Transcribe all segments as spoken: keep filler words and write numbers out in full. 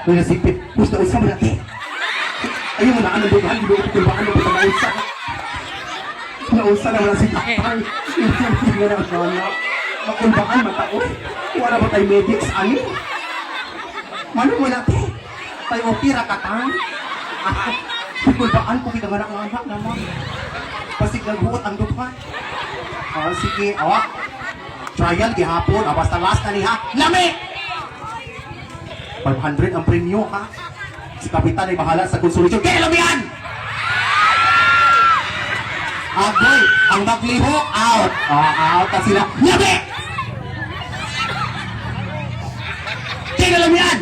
Kuya Sipit, gusto unsa man natin? Ayaw mo na, ano, dumahan, di ba, kulbaan mo, basta mausa. Nausa naman si tatay. Hindi nga na, ano, makulbaan, mataos. Wala ba tayo medics, ani? Mano mo natin? Tayo okay ra ka, tay? Kulbaan ko kita nga nakanak naman. Pasig naghuot ang duha. Oh, sige, oh. Trial gihapon. Ah, basta last na ni, ha. Lami! Five hundred ang premyo, ha? Si Kapitan ay bahala sa consolation. Kaya lamian! Agoy, ang maglihok, out. Oh, out na sila. Lami! Kaya lamian!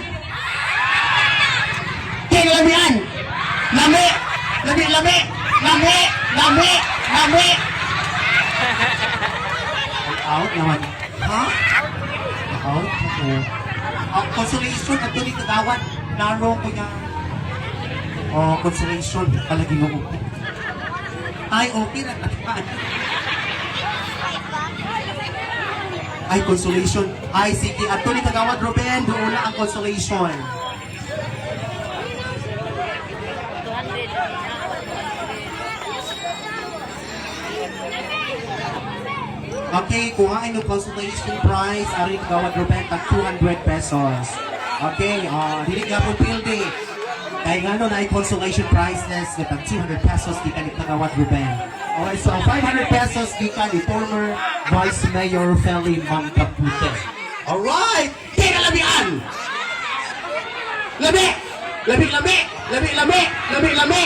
Kaya lamian! Lami! Lami, lami! Lami! Lami! Lami! Out naman. Ha? Out? Oo. Ang consolation, adto ni kagawad. Narong ko niya. Oh, consolation. Pala, Ginoo ko. Ay, okay na. Ay, consolation. Ay, sige. Adto ni kagawad Ruben, doon na ang consolation. Okay, kuhain yung consolation prize, ari ni kagawad Ruben, tag two hundred pesos. Okay, ah, dili gyapon pildi. Kay ngano na consolation prizes nga tag two hundred pesos gikan ni kagawad Ruben. Okay, so five hundred pesos gikan ni former Vice Mayor Feli Mangkapute. Alright! Kinalabian! Labi! Labi, labi! Labi, labi! Labi, labi!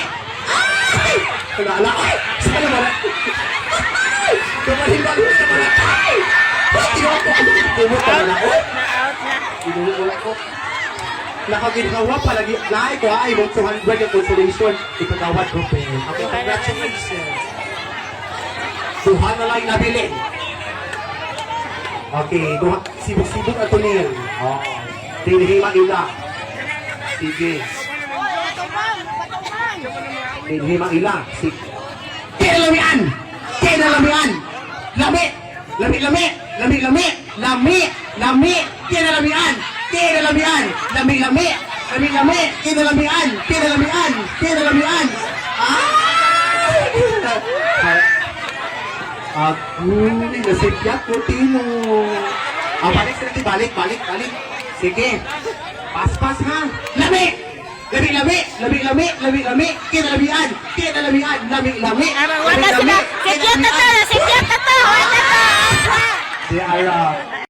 Ay! Wala, ala, ay! Saan naman? Ay! Dumahin ba doon sa mga, ay! Ay, tiyoko! Ay, tiyoko! Out na, out na. Tinuod ko. Nakaginhawa pa lagi. Naay ko, ay, mong two hundred yung consolation. Ito, kagawad Ruben. Okay, congratulations. Duha na lang nabilin. Okay, duha. Sibog-sibog ato niya. Oo. Dinhi maila. Sige. Dinhi maila. Sige. Kinalamian! Kinalamian! Lami! Lami, lami! Lami, lami! Lami! Lami! Kinalamian! Kinalamian! Lami, lami! Lami, lami! Kinalamian! Kinalamian! Kinalamian! Ah! Agoy, nasipyat ko, Tino. Ah, balik, balik, balik, balik, balik. Sige. Paspas, ha? Lami! Lami, lami! Lami, lami! Lami, lami! Kinalamian! Kinalamian! Lami, lami! Arang, wala sila. Sikyat na to! Sikyat na to! Wala to! Di, ara.